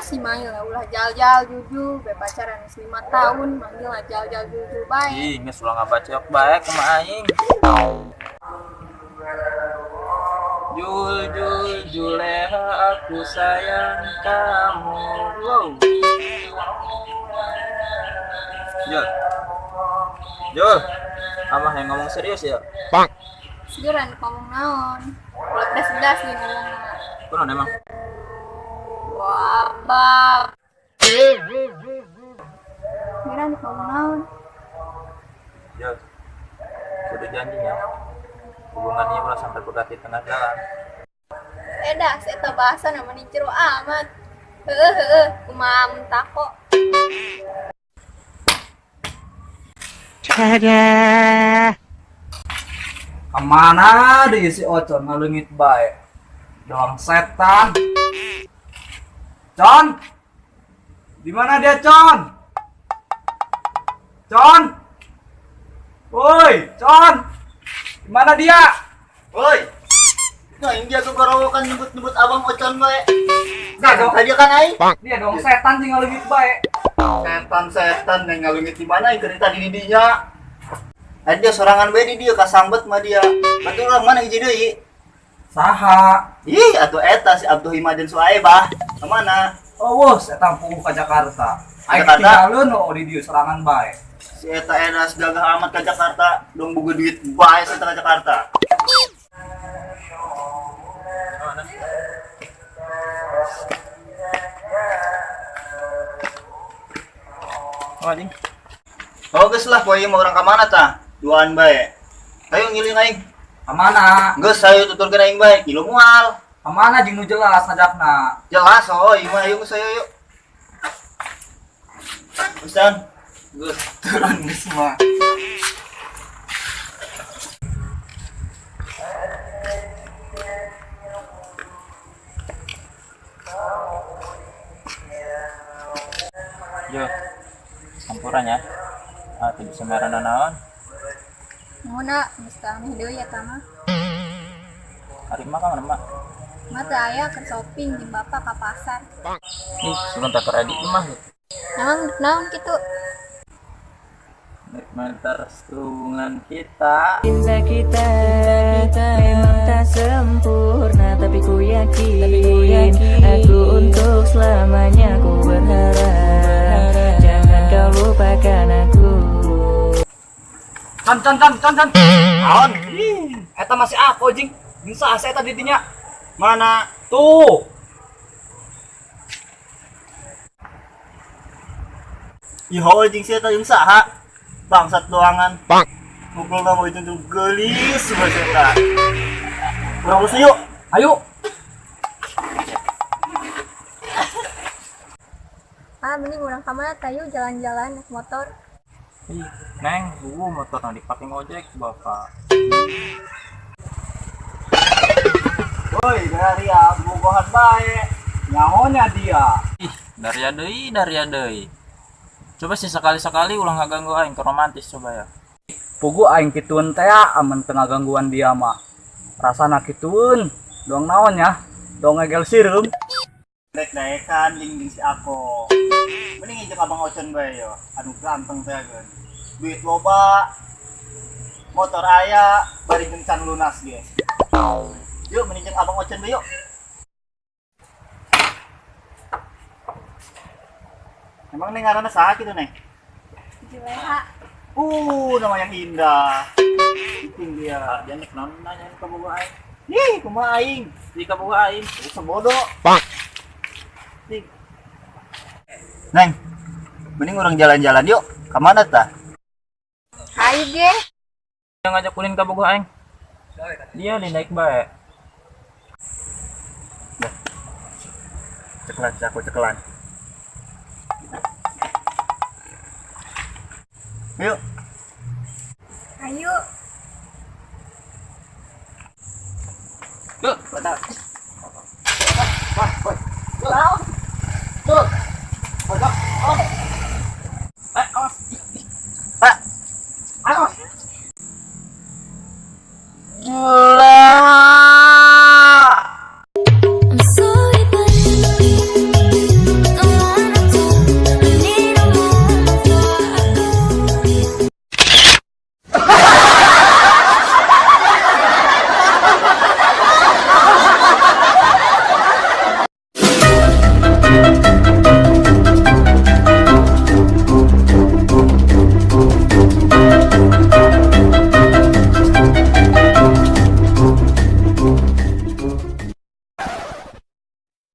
Si manggil lah ulah jal-jal juju, be pacaran geus 5 tahun manggil lah jal-jal juju bae. Ih, geus ulah ngabacok bae kumaha aing. Jul jul Juleha aku sayang kamu. Wow. Jul. Jul. Amah yang ngomong serius ya? Bang. Segera ngomong naon? Ulah pedas-pedas nih ngomongna. Kunaon emang? Wah, bab. Segera ngomong naon? Jul. Kudu janjinya. Hubungan ieu ulah sampai pegat di tengah jalan. Dah, eta bahasa mani jero amat. Heeh heeh, kumaha mun tako. Tada. Kemana deui si Ocon ngaleungit bae? Doang setan. Con. Di mana dia, Con? Con. Woi, Con. Di mana dia? Woi. Nah, ini dia kegorowokan nyebut-nyebut abang Ocon bae. Nah, dong. Tadi kan aing. Dia dong setan sing ngaleungit bae. Setan-setan yang ngaleungit di mana aing tadi di dinya. Ada dia sorangan bae di dia kasambet mah dia. Batur urang mana hiji deui? Saha? Ih, atuh eta si Abdul Himad dan Suaibah. Ka mana? Oh, wos eta puguh ka Jakarta. Aing tinggalkeun oh di dieu sorangan bae. Si eta enas gagah amat ka Jakarta, dong boga duit bae eta ka Jakarta. Oh, anjing. Oh, geus lah, poe mah urang ka mana tah? Duaan bae. Ayo ngiling aing. Ka mana? Geus ayo tuturkeun aing bae, kilo moal. Ka mana jeung nu jelas ngajakna? Jelas, oh, ieu mah ayo geus ayo yuk. Pesan. Geus turun geus mah. Yo. Campurannya. Ah, teu bisa merana naon. Nuhun, geus tah aneh deui eta mah. Ari mah ka mana, Mak? Mah teu aya keur shopping jeung bapak ka pasar. Ih, sugan teh keur adi mah. Emang naon kitu? Nikmat hubungan kita. Cinta kita memang tak sempurna, tapi ku yakin aku untuk selamanya. Ku berharap jangan kau lupakan aku. Con con con con con. Naon? Eta masih aku jeung. Jeung saha eta di dinya? Mana? Tuh. Ih, heuh jeung si eta jeung saha? Bangsat doangan. Bang. Ngobrol sama itu tuh gelis banget eta. Urang rusuh yuk. Ayo. Ah, mending urang ka mana tah yuk jalan-jalan naik motor. Ih, Neng, gua motor nang dipake ngojek bapak. Woi, dari ya bobogohan bae. Nyahonya dia. Ih, dari deui, dari deui. Coba sih sekali-sekali ulah ngaganggu aing ke romantis coba ya. Pugu aing kitueun teh amun teu ngagangguan dia mah. Rasana kitueun, doang naon ya? Doang ngegel sireum. Dek-dekan jeung si aku. Mending jeung Abang Ocon bae yo, anu ganteng teh geun. Duit loba, motor aya, bari jeung can lunas ge. Yuk mending jeung Abang Ocon bae yuk. Emang neng ngaranna saha kitu neng? Juleha. Nama yang indah. Penting dia. Dia nek naon nanya ka boga aing. Ih, kumaha aing? Di ka boga aing. Sebodo. Bang. Neng, mending orang jalan-jalan yuk. Ka mana tah? Hayu ge. Yang ngajak ulin ka boga aing. Dia di naik bae. Cekelan, aku cekelan. Yuk.